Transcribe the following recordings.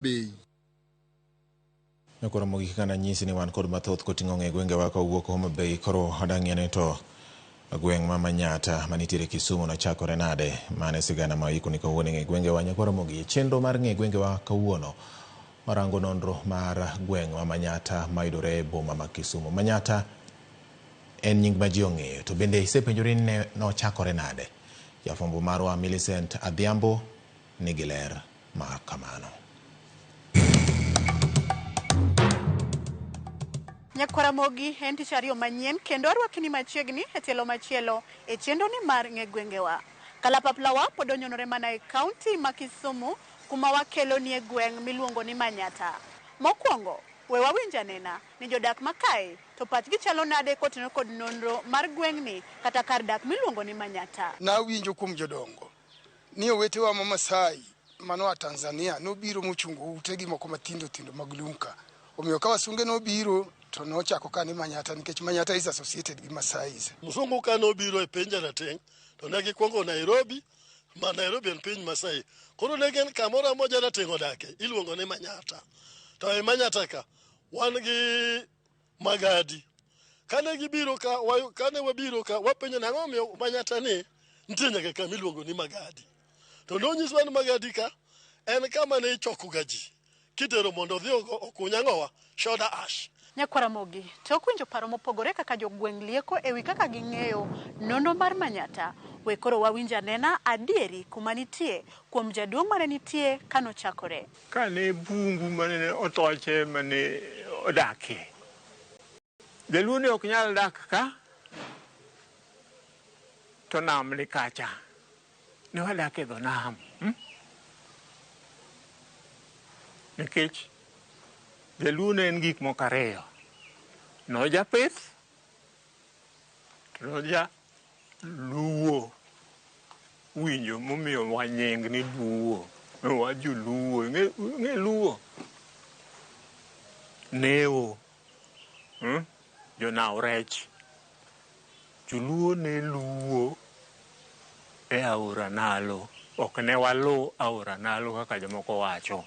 Bay. Koro mogik kana nyisi ni wan kod mathoth koting'o ng'e gwengewa kowuok Homa Bay. Koro adang'ie to gweng' ma Manyatta manitiere Kisumu nochakore nade? Mane sigana ma oikoni kawuono e ng'e gwengewa. Nyakwar Ramogi, chenro mar ng'e gwengewa kawuono warango nonro mar gweng' ma Manyatta mayudore e boma ma Kisumu. Manyatta en nying ma ji ong'eyo, to bende isepenjori ni nochakore nade? Jafwambo marwa Millicent Adhiambo nigi ler mar kamano. Nyakwar Ramogi, en tich ariyo manyien kendo arwakini machiegni e tielo machielo e chenro ni mar ng'e gwengewa. Kalapaplawa pod onyonore mana e kaunti ma Kisumu kuma wakeloni e gweng' miluongo ni Manyatta. Mokwongo, we wawinj anena ni jodak makae to pachgi chalo nade kotenore kod nonro mar gweng'ni kata kar dak miluongo ni Manyatta. Nawinjo kuom jodongo ni owetewa ma Masai manoa Tanzania nobiro mochungo utegi moko matindo tindo mag lum ka. Omiyo ka wasunge nobiro to nochako ka ni Manyatta nikech Manyatta is associated gi Masais. Msungu ka nobiro e piny jarateng' to ne gikwongo Nairobi, ma Nairobi en piny Masai. Koro ne gin kamoro amora jarateng' odake iluongo ni Manyatta. To e Manyatta ka wan gi Magadi. Kane gibiro ka, kane wabiro ka wapenjo ni ang'o momiyo Manyatta ni nitie nyaka kama iluongo ni Magadi. To nonyiswa ni Magadi ka en kama ne ichoko ga ji kitero mondo odhi okuny ang'owa soda ash. Nyakwar Ramogi, tok winjo paro mopogore kaka jogweng' lieko e wi kaka ging'eyo nonro mar Manyatta, we koro wawinj anena adieri kuma nitie kuom jaduong' mane nitie kanochakore. Kane bungu mane otoche mane odakie, jaluo ne ok nyal dak ka to nam ni kacha. Ne wadak e dho nam. Nikech jaluo ne en gik moko ariyo. Nojapith to noja luo. Winjo momiyo wa nying ni luo. Wa joluo. Ing'e luo? Newo. Jonaw rech. Joluo ne luo e aora Nalo. Ok ne walu aora Nalo kaka jomoko wacho.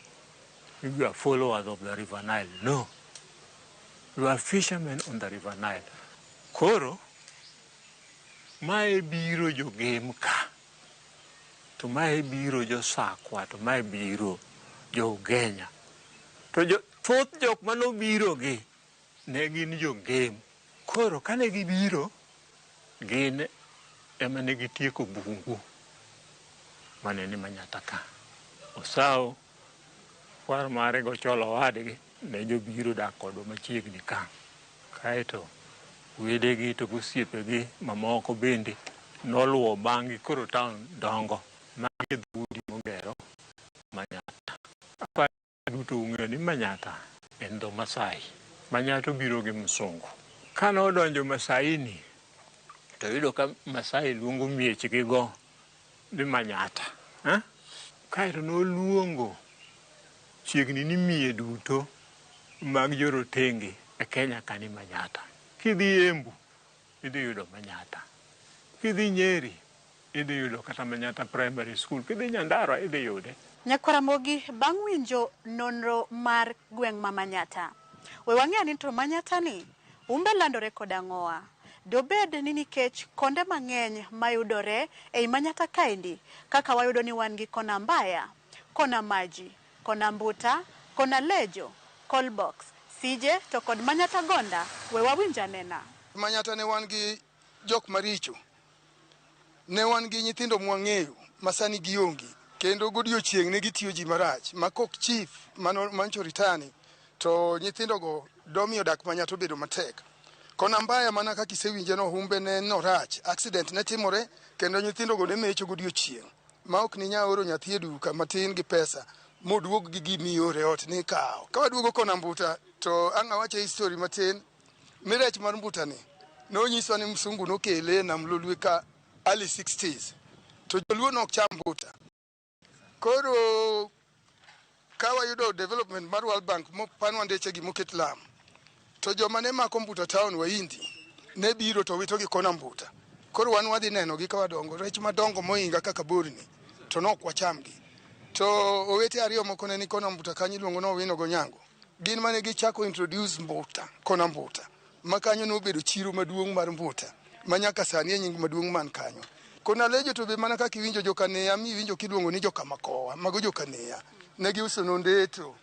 We are followers of the River Nile. No. We are fishermen on the River Nile. Koro, mae biro jogem ka. To mae biro jo Sakwa, to mae biro jo Ugenya. To thoth jok manobiro gi ne gin jogem. Koro kane gibiro, gin ema ne gitieko bungu mane ni Manyatta ka. Osao, kwar mare gocholo owadgi ne jobiro dak kodwa machiegni ka. Kaeto wedegi to gosiepegi mamoko bende noluwo bang'gi koro town dongo. Magi e dhoudi mogero Manyatta. Aparo duto ung'eyo ni Manyatta en dho Masai. Manyatta obiro gi msungu. Kane odonjo Masai ni, to oyudo ka Masai luongo miechgi go ni Manyatta. Kaeto noluongo chiegni ni miye duto mag jorotenge e Kenya ka ni Manyatta. Kidhi Embu, idhi yudo Manyatta. Kidhi Nyeri, idhi yudo kata Manyatta Primary School. Kidhi Nyandarua, idhi yude. Nyakwar Ramogi, bang' winjo nonro mar gweng' ma Manyatta, we wang'e ni to Manyatta ni umbe landore kod ang'owa. Dobed ni nikech konde mang'eny mayudore ei Manyatta kaendi, kaka wayudo ni wan gi kona Mbaya, kona Maji, kona Mbuta, kona Lejo, Callbox, Sije to kod Manyatta Gonda, we wawinj anena. Manyatta ne wan gi jok maricho. Ne wan gi nyithindo mwang'eyo masani gionge kendo godiochieng' ne gitiyo ji marach ma kok chief mancho ritani to nyithindogo domiyo dak Manyatta obedo matek. Kona Mbaya mana kaka isewinje no humbe ne norach, accident ne timore kendo nyithindogo ne mecho godiochieng' ma ok ninya oro nyathi e duka matin gi pesa moduog gi gimiore ot ni kawo. Ka waduogo kona Mbuta to ang' awache history matin ni rech mar Mbuta ni nonyiswa ni msungu nokele e nam Lolwe ka early 60s to joluo nok cham mbuta. Koro ka wayudo development mar World Bank mopanwa ndeche gi moket lam to joma ne mako mbuta town Wahindi ne biro to wito gi kona mbuta. Koro wan wadhi neno gi ka wadongo rech madongo mohinga kaka borni to nok wachamgi. To owete ariyo moko ne ni kona Mbuta kanyo iluongo ni Owino Gonyango. Gin mane gichako introduce Mbuta kona Mbuta. Ma kanyo nobedo chiro maduong' mar Mbuta. Ma nyaka sani e nying maduong' man kanyo. Kona Lejo to be mana kaka iwinjo Jokaneya mi iwinjo kiluongo ni Jokamakowa. Mago Jokaneya. Ne giuso nondeto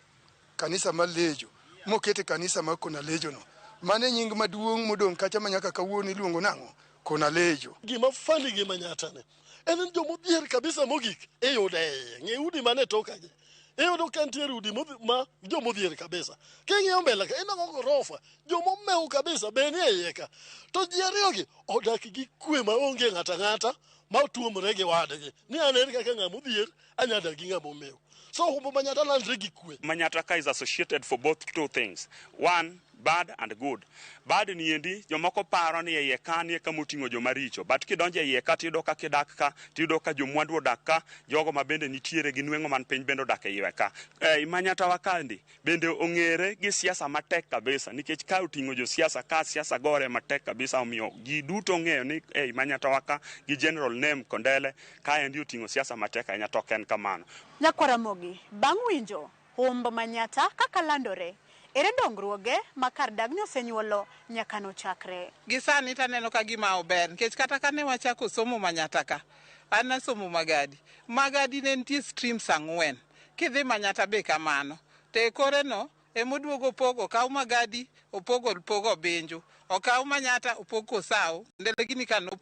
kanisa mar Lejo mokete kanisa mar Kona Lejo no. Mano e nying maduong' modong' kacha ma nyaka kawuono iluongo nang'o? Kona Lejo. Gima funny gi Manyatta ni en ni jomodhier kabisa mogik iyudo e iye. Ng'i udi man e tokagi. Iyudo ka nitiere udi ma jomodhier kabisa. King'iyo mbele ka ineno gorofa jomomew kabisa be ni e iye ka. To ji ariyogi odak gi kwe ma onge ng'ato ang'ata ma otuomore gi wadgi. Ni an en kaka ng'ama odhier anya dak gi ng'ama omew. So humb Manyatta landre gi kwe. Manyatta ka is associated for both two things. One, bad and good. Bad ni endi jomoko paro ni eiye ka nie kama oting'o joma richo. But kidonjo eiye ka tiyudo ka kidak ka, tiyudo ka jomwandu odak ka, jogo ma bende nitiere gi nweng'o man piny bende odak eiye ka. Ei Manyatta wa kandi bende ong'ere gi siasa matek kabisa nikech ka oting'o josiasa ka siasa gore matek kabisa omiyo ji duto ong'eyo ni ei Manyatta wa ka gi general name Kondele kaendi oting'o siasa matek ahinya to ok en kamano. Nyakwar Ramogi, bang' winjo humb Manyatta kaka landore, ere dongruoge ma kar dagni osenyuolo nyaka nochakre? Gi sani taneno ka gima ober nikech kata kane wachako somo Manyatta ka, an nasomo Magadi. Magadi ne nitie streams 4. Kidhi Manyatta be kamano. To e kore no emoduogo opogo, okaw Magadi, opogo pogo Obinju. Okaw Manyatta, opog Kosao. Ndele gini ka nopog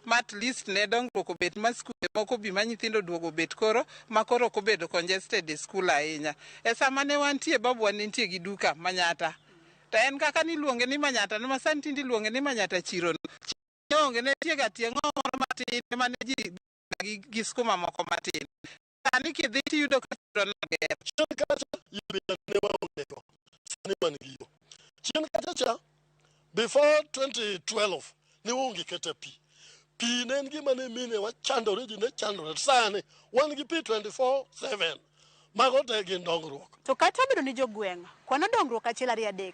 ma at least ne dongruok obet ma skunde moko bi ma nyithindo oduogo obet koro ma koro ok obedo congested e skul ahinya. E sama ne wantie babuwa ne nitie gi duka Manyatta. To en kaka niluonge ni Manyatta no ma sani tinde iluonge ni Manyatta chiro no. Chiro onge ne nitie ga tie ng'owo moro matin mane ji gi skuma moko matin. Sani kidhi tiyudo ka chiro no oger. Chien kacha yo ne waonge go. Sani wan gi yo. Chien kacha cha before 2012 ne waonge kata pi. Pi ne en gima ne mine wachandore, ji ne chandore. Sani wan gi pi 24/7. Mago te gin dongruok. To kata obedo ni jogweng' kwano dongruok 1 2 3,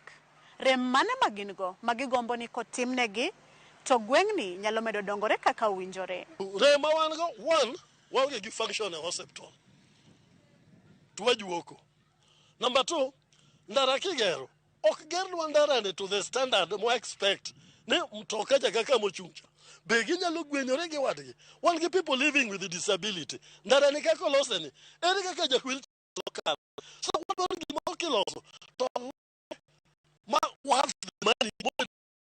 rem mane ma gin go ma gigombo ni kotimnegi to gweng'ni nyalo medo dongore kaka owinjore? Rem ma wan go, one, waonge gi function e hospital. To wajuoko. Number 2, ndara kigero, ok gernwa ndara ni to the standard mo expect ni mtoka cha kaka mochung' cha. Be ginyalo gwenyore gi wadgi? Wan gi people living with disability. Ndara ni kaka olose ni, ere kaka ja wheelchair kalo? So wadwaro gimoro kiloso to ma worth the money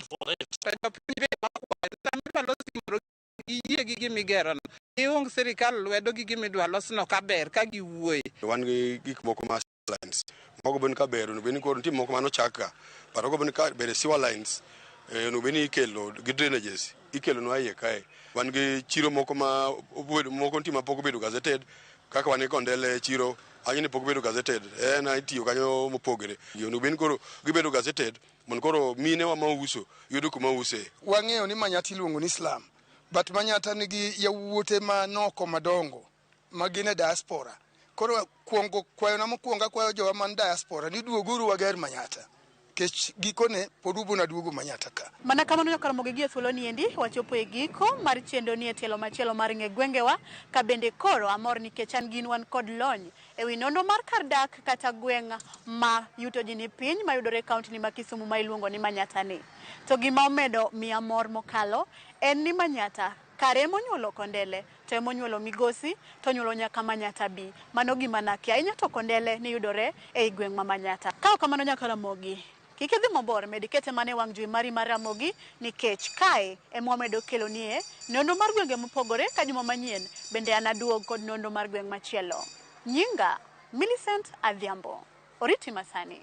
for it. To jopiny be wakwayo sama idwa los gimoro giyie gi gima no. Giung sirikal lwedo gi gima idwa losno kaber ka giwuoye. Wan gi gik moko ma lines. Mogo ben ka ber, onego bed ni koro nitie moko manochak ka. But ogo bed ni ka ber sewer lines, onego bed ni ikelo gi drainages, ikelo nwa iye kae. Wan gi chiro moko ma obedo moko nitie ma pok obedo gazetted, kaka wan gi Kondele chiro, kanyo ni pok obedo gazetted, en itiyo kanyo mopogre. Onego bed ni koro gibedo gazetted, mondo koro mine wa mauso yudo kuma use. Wang'eyo ni Manyatta iluongo ni slum, but Manyatta nigi yawuote manoko madongo ma gin e diaspora. Koro kuongo kwayona mokwongo akwayo jowa man diaspora ni duoguru wager Manyatta. Nikech gikone pod ubona duogo Manyatta ka. Mana kamano nyaka Ramogi gi e thuolo ni endi wachopo e giko mar chenro ni e tielo machielo mar ng'e gwengewa ka bende koro amor nikech an gin wan kod lony e wi nonro mar kar dak kata gweng' ma yuto ji ni piny mayudore e kaunti ma Kisumu ma iluongo ni Manyatta ni. To gima omedo miya mor mokalo en ni Manyatta kare emonyuolo Kondele to emonyuolo Migosi to onyuolo nyaka Manyatta B. Mano gima nakia ahinya to Kondele ni yudore ei gweng' ma Manyatta. Ka ok kamano nyaka Ramogi, kik idhi mabor, med ikete mana e wang' jowi mari mar Ramogi nikech kae ema wamedo kelonie nonro mar gwenge mopogore ka juma manyien bende anaduog kod nonro mar gweng' machielo. Nyinga Millicent Adhiambo. Oriti masani.